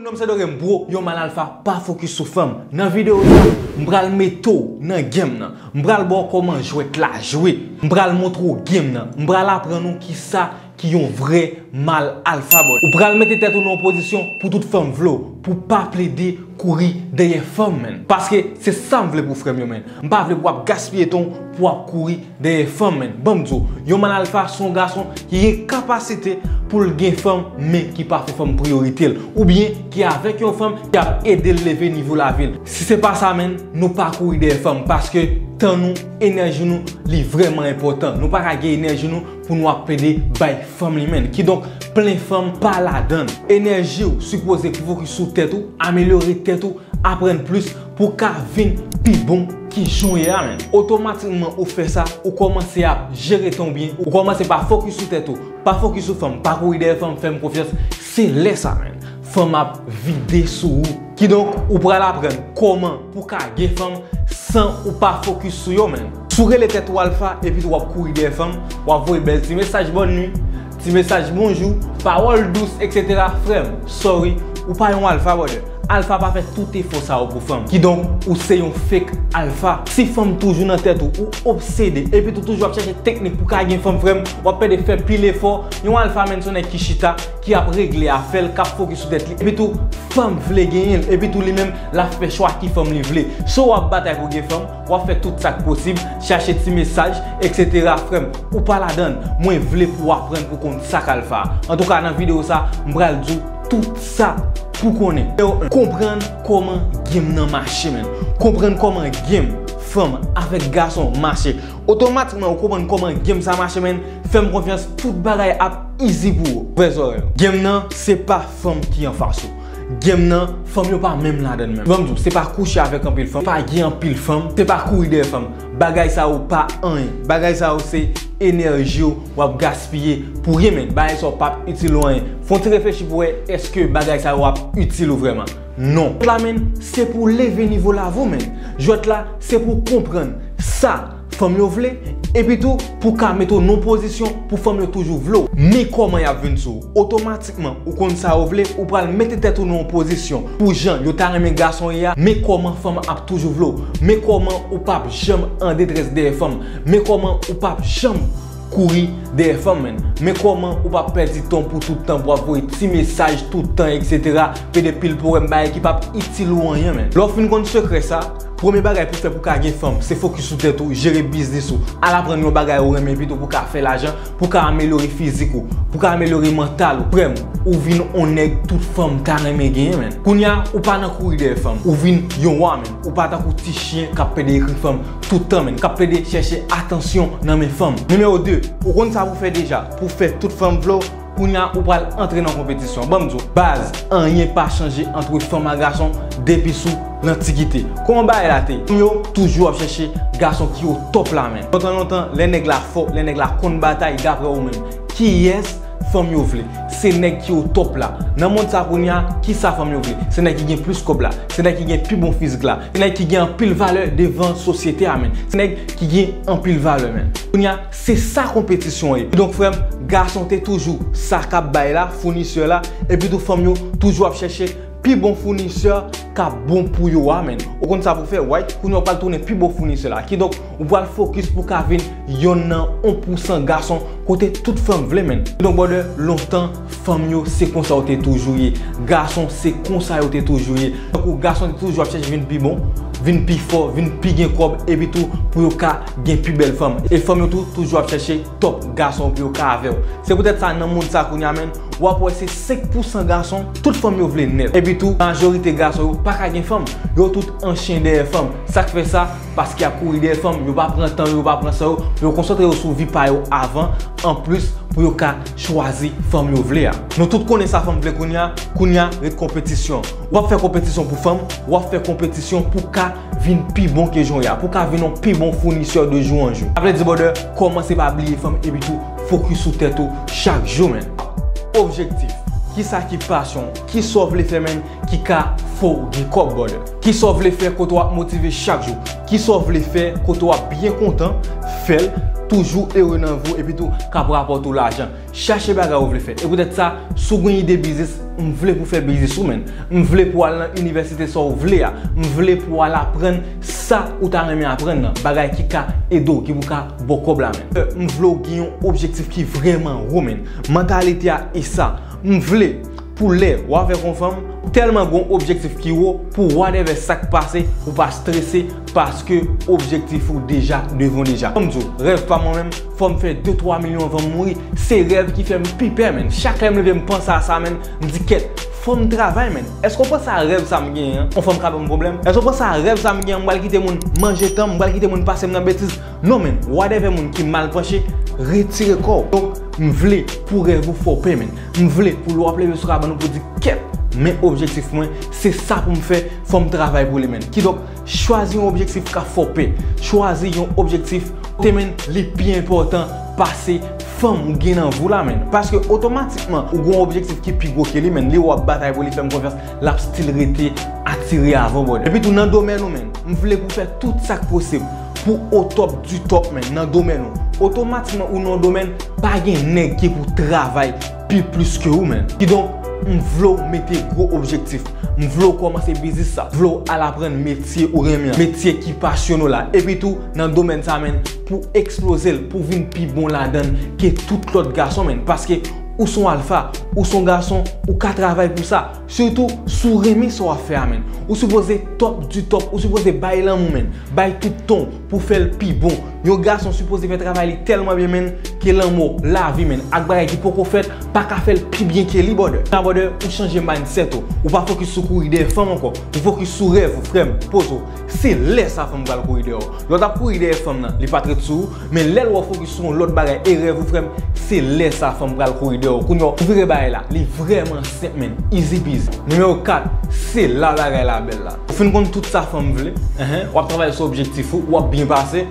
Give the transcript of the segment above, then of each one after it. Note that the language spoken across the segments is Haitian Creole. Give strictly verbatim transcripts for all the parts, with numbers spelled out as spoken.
Non m se Dorem bro, yon mal alfa pa fokis sou fanm. Nan videyo sa, m pral mete w nan game nan. M pral ba w kòman jwèt la jwe. M pral montre w game nan. M pral aprann ou kisa ki yon vrè mal alfa, brother. Ou pral mete tèt ou nan yon pozisyon pou tout fanm vle w, pou pa plede kouri dèyè fanm, menn. Paske se sa m vle pou frè m yo, menn. M pa vle pou w ap gaspiye tan w pou w ap kouri dèyè fanm, menn. Ban m di w, yon mal alfa se yon gason ki gen kapasite pou l gen fanm, men ki pa fè fanm priyorite l, oubyen ki avèk yon fanm ki ap ede l leve nivo lavi l. Si se pa sa, menn, nou pa kouri dèyè fanm, paske tan nou, enèji nou, li vrèman enpòtan. Nou pa ka gen enèji nou pou nou ap pede bay fanm li, menn. Kidonk, plen fanm pa ladan l. Enèji w sipoze pou fokis sou tèt ou, amelyore tèt ou, aprann plis pou w ka vin pi bon ki jan w ye a, menn. Otomatikman ou fè sa, ou kòmanse ap jere tan w byen, ou kòmanse pa fokis sou tèt ou, pa fokis sou fanm, pa kouri dèyè fanm, fè m konfyans, se lè sa, menn, fanm ap vide sou ou. Kidonk, ou pral aprann kòman pou w ka gen fanm san ou pa fokis sou yo, menn. Si w rele tèt ou alfa epi tou w ap kouri dèyè fanm, w ap voye bèl ti mesaj bòn nwi, ti mesaj bonjou, pawòl dous, etsetera. Frè m, sorry, ou pa yon alfa, brother. Alfa pa fè tout efò sa yo pou fanm. Kidonk, ou se yon fake alfa. Si fanm toujou nan tèt ou, ou obsede, epi tou toujou ap chèche teknik pou ka gen fanm, frè m, w ap pede fè pil efò. Yon alfa, menn, se yon nèg ki chita, ki ap regle afè l, k ap fokis sou tèt li. Epi tou, fanm vle genyen l. Epi tou, li menm, l ap fè chwa ki fanm li vle. So, w ap batay pou gen fanm, w ap fè tout sa k posib, chache ti mesaj, etsetera. Frè m, ou pa ladan l. Mwen vle pou w aprann pou konn sa k alfa. Antouka, nan videyo sa, m pral di w tout sa pou konnen. Yo, konprann kòman game nan mache, menn. Konprann kòman game fanm avèk gason mache. Otomatikman, ou konprann kòman game sa mache, menn. Fè m konfyans, tout bagay ap easy pou ou. Vrè zòrèy. Game nan, se pa fanm ki anfas ou. Game nan, fanm yo pa menm ladan l menm. Ban m di w, se pa kouche avèk anpil fanm, pa gen anpil fanm, se pa kouri dèyè fanm. Bagay sa yo pa anyen. Bagay sa yo se enèji w w ap gaspiye pou ryen, menn. Bagay sa yo p ap itil ou anyen. Fè yon ti reflechi pou wè èske bagay sa yo ap itil ou vrèman. Non. Jwèt la, menn, se pou leve nivo lavi w, menn. Jwèt la, se pou konprann sa fanm yo vle, epi tou pou ka mete w nan yon pozisyon pou fanm yo toujou vle w. Men kòman y ap vin sou ou. Otomatikman, ou konn sa yo vle, ou pral mete tèt ou nan yon pozisyon pou jan yo ta renmen gason ye a, men kòman fanm ap toujou vle w. Men kòman ou p ap janm an detrès dèyè fanm. Men kòman ou p ap janm kouri dèyè fanm, menn. Men kòman ou p ap pèdi tan w pou tout tan, pou w ap voye ti mesaj tout tan, etsetera. Pede pil pwoblèm, bagay ki p ap itil ou anyen, menn. Lè w fin konn sekrè sa, premye bagay pou w fè pou w ka gen fanm, se fokis sou tèt ou, jere biznis ou, al aprann yon bagay ou renmen pito pou w ka fè lajan, pou w ka amelyore fizik ou, pou w ka amelyore mantal ou. Frè m, ou vin yon nèg tout fanm ta renmen genyen, menn. Kounye a, ou pa nan kouri dèyè fanm, ou vin yon wa, menn. Ou pa tankou ti chen k ap pede ekri fanm tout tan, menn, k ap pede chèche atansyon nan men fanm. Nimewo de, ou konn sa pou w fè deja, pou w fè tout fanm vle w, kounye a ou pral antre nan konpetisyon. Ban m di w, baz, anyen pa chanje ant fanm ak gason depi sou lantikite. Kòman bagay la te ye? Fanm yo toujou ap chèche gason ki o top la, menn. Lontan, lontan, lè nèg la fò, lè nèg la konn batay, daprè ou menm, kiyès fanm yo vle? Se nèg ki o top la. Nan mond sa kounye a, kisa fanm yo vle? Se nèg ki gen plis kòb la. Se nèg ki gen pi bon fizik la. Se nèg ki gen anpil valè devan sosyete a, menn. Se nèg ki gen anpil valè, menn. Kounye a, se sa konpetisyon ye. Kidonk, frè m, gason te toujou sa k ap bay la, founisè la, epi tou fanm yo toujou ap chèche pi bon founisè k ap bon pou yo a, menn. Ou konn sa pou w fè, right? Kounye a, ou pral tounen pi bon founisè la. Kidonk, ou pral fokis pou w ka vin yonn nan yon pousan gason kote tout fanm vle, menn. Kidonk, brother, lontan, fanm yo, se konsa yo te toujou ye. Gason, se konsa yo te toujou ye. Tankou gason te toujou ap chèche vin pi bon, vin pi fò, vin pi gen kòb, epi tou pou yo ka gen pi bèl fanm. E fanm yo tou toujou ap chèche top gason pou yo ka avè w. Se poutèt sa, nan mond sa kounye a, menn, w ap wè se senk pousan gason tout fanm yo vle nèt. Epi tou, majorite gason yo pa ka gen fanm. Yo tout an chen dèyè fanm. Sa k fè sa? Paske y ap kouri dèyè fanm, yo pa pran tan yo, yo pa pran san yo, yo konsantre yo sou vi pa yo avan, anplis pou yo ka chwazi fanm yo vle a. Nou tout konnen sa fanm vle kounye a, kounye a ret konpetisyon. W ap fè konpetisyon pou fanm, w ap fè konpetisyon pou ka vin pi bon ke jan w ye a, pou ka vin yon pi bon founisè de jou an jou. Sa vle di, brother, kòmanse pa bliye fanm epi tou fokis sou tèt ou chak jou, menn. Objektif. Kisa ki pasyon w? Kisa w vle fè, menn, ki ka fè w gen kòb, brother? Kisa w vle fè kote w ap motive chak jou? Kisa w vle fè kote w ap byen kontan fè l toujou ere nan vi w, epi tou k ap rapòte w lajan. Chache bagay ou vle fè. E poutèt sa, si w gen ide biznis, m vle pou w fè biznis ou, menn. M vle pou w al nan inivèsite sa w vle a. M vle pou w al aprann sa ou ta renmen aprann nan. Bagay ki ka ede w, ki pou ka ba w kòb la, menn. M vle w gen yon objektif ki vrèman wo, menn. Mantalite a e sa. M vle pou lè w avèk yon fanm, tèlman gen yon objektif ki wo, pou whatever sa k pase, ou pa strese, paske objektif ou deja devan w deja. Kòm m di w, rèv pa mwen menm, fò m fè de twa milyon anvan m mouri. Se rèv ki fè m pi pè, menn. Chak lè m leve, m panse a sa, menn, m di, kèt, fò m travay, menn. Èske w panse a rèv sa m genyen an, yon fanm ka ban m pwoblèm? Èske w panse a rèv sa m genyen an, m pral kite moun manje tan m, m pral kite moun pase m nan betiz? Non, menn, whatever moun ki mal panche, retire kò w. Donk, m vle pou rèv ou fè w pè, menn. M vle pou lè w ap leve sou kabann ou pou di, kèt, men objektif mwen, se sa pou m fè, fò m travay pou li, menn. Kidonk, chwazi yon objektif k ap fè w pè. Chwazi yon objektif kote, menn, li pi enpòtan pase fanm ou gen nan vi w la, menn. Paske otomatikman, ou gen yon objektif ki pi gwo ke li, menn. Li wè w ap batay pou li, fè m konfyans, l ap still rete atire avè w, brother. Epi tou, nan domèn ou, menn, m vle pou w fè tout sa k posib pou o top du top, menn, nan domèn ou. Otomatikman, ou nan yon domèn, pa gen nèg ki pou travay pi plis ke ou, menn. Kidonk, m vle w mete gwo objektif. M vle w kòmanse biznis sa. M vle w al aprann metye ou renmen an. Metye ki pasyone w la. Epi tou, nan domèn sa, menn, pou eksploze l, pou vin pi bon ladan l ke tout lòt gason, menn. Paske ou s on alfa, ou s on gason, ou ka travay pou sa. Sitou, si w renmen sa w ap fè a, menn. Ou sipoze top du top, ou sipoze bay lanmou, menn. Bay tout tan w pou fè l pi bon. Yon gason sipoze fè travay li tèlman byen, menn, ke lanmò, lavi, menn, ak bagay ki poko fèt, pa ka fè l pi byen ke li, brother. Sa, brother, ou chanje mindset ou. Ou pa fokis sou kouri dèyè fanm ankò. Ou fokis sou rèv ou, frè m, poze w. Se lè sa fanm pral kouri dèyè w. Lè w t ap kouri dèyè fanm nan, li pa t ret sou ou, men lè l wè w fokis sou yon lòt bagay e rèv ou, frè m, se lè sa fanm pral kouri dèyè w. Kounye a, ou vire bagay la, li vrèman senp, menn, easy peasy. Nimewo kat, se la bagay la bèl la. Ou fin konn tout sa fanm vle, enhen, w ap travay sou objektif ou, w ap byen pase,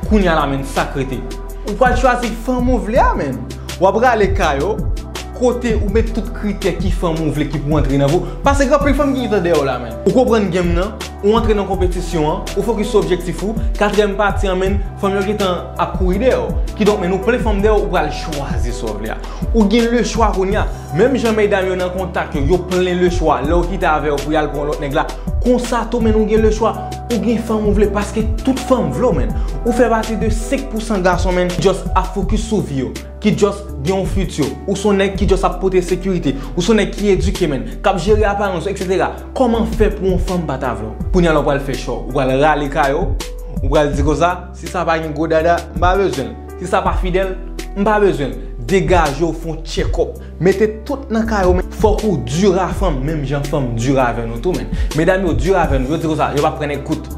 kounye a la, menn, sa k rete. Ou pral chwazi fanm ou vle a, menn. W ap rale kay ou, kote ou met tout kritè ki fanm ou vle ki pou antre nan vi w. Paske gen anpil fanm ki gentan dèyè w la, menn. Ou konprann game nan, ou antre nan konpetisyon an, ou fokis sou objektif ou, katriyèm pati an, menn, fanm yo gentan ap kouri dèyè w. Kidonk, menn, ou plen fanm dèyè w, ou pral chwazi sa w vle a. Ou gen le chwa kounye a. Menm jan medam yo nan kontak yo, yo plen le chwa lè w kite avè yo pou y al pran lòt nèg la. Konsa tou, menn, ou gen le chwa. Ou gen fanm ou vle, paske tout fanm vle w, menn. Ou fè pati de senk pousan gason, menn, ki just ap fokis sou vi yo, ki just gen yon fiti. Ou s on nèg ki just ap pote sekirite. Ou s on nèg ki edike, menn, k ap jere aparans ou, etsetera. Kòman fè pou yon fanm pa ta vle w? Kounye a la, ou pral fè chwa w. Ou pral rale kay ou. Ou pral di konsa, si sa pa gen gwo dada, m pa bezwen l. Si sa pa fidèl, m pa bezwen l. Degaje w, fè yon check up. Mete tout nan kay ou, men fòk ou di a fanm, menm jan fanm di avè nou tou, menn. Medam yo di avè nou, yo di konsa, yo p ap pran nèg kout.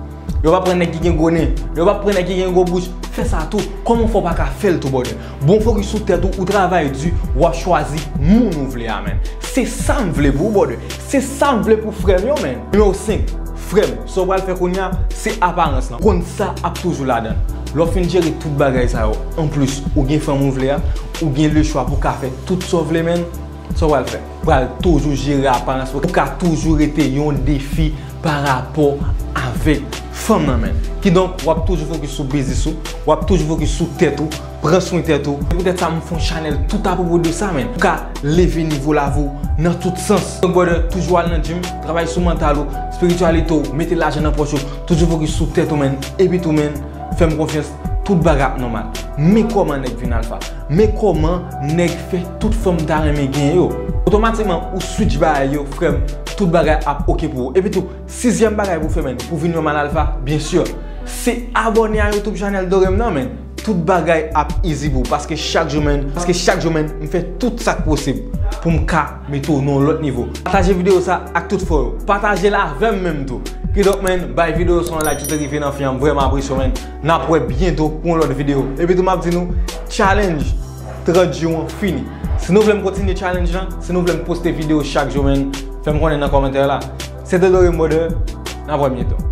Yo p ap pran nèg ki gen gwo nen. Yo p ap pran nèg ki gen gwo bouch. Fè sa tou. Kòman fè w pa ka fè l tou, brother? Bon, fokis sou tèt ou, ou travay di, w ap chwazi moun ou vle a, menn. Se sa m vle pou ou, brother. Se sa m vle pou frè m yo, menn. Nimewo senk, frè m, sa w pral fè kounye a, se aparans lan. Konn sa ap toujou ladan l. Lè w fin jere tout bagay sa yo, anplis, ou gen fanm ou vle a, ou gen le chwa pou w ka fè tout sa w vle, menn. Sa w pral fè? Pral toujou jere aparans ou, ou ka toujou rete yon defi pa rapò avèk fanm nan, menn. Kidonk, w ap toujou fokis sou biznis ou, w ap toujou fokis sou tèt ou, pran swen tèt ou. Se poutèt sa m fè yon chanèl tout apwopo de sa, menn. Ou ka leve nivo lavi w nan tout sans. Donk, brother, toujou al nan gym, travay sou mantal ou, espirityalite w, mete lajan nan pòch ou, toujou fokis sou tèt ou, menn. Epi tou, menn, fè m konfyans, tout bagay ap nòmal. Men kòman nèg vin alfa. Men kòman nèg fè tout fanm ta renmen genyen yo. Otomatikman, ou switch bagay yo, frè m, tout bagay ap oke pou ou. Epi tou, sizyèm bagay pou fè, menn, pou vin yon mal alfa, byen si, se abòne a YouTube channel Dorem nan, menn. Tout bagay ap easy pou ou, paske chak jou, menn, paske chak jou, menn, m fè tout sa k posib pou m ka mete w nan yon lòt nivo. Pataje videyo sa ak tout frè w yo. Pataje l avè m menm tou. Kidonk, menn, bay videyo sa yon like, tout rive nan fen an, m vrèman apresye w, menn. N ap wè byento pou yon lòt videyo. Epi tou, m ap di nou, challenge trant jou an fini. Si nou vle m kontinye challenge lan, si nou vle m poste videyo chak jou, menn, fè m konnen nan kòmantè la. Se te Dorem, brother, n ap wè byento.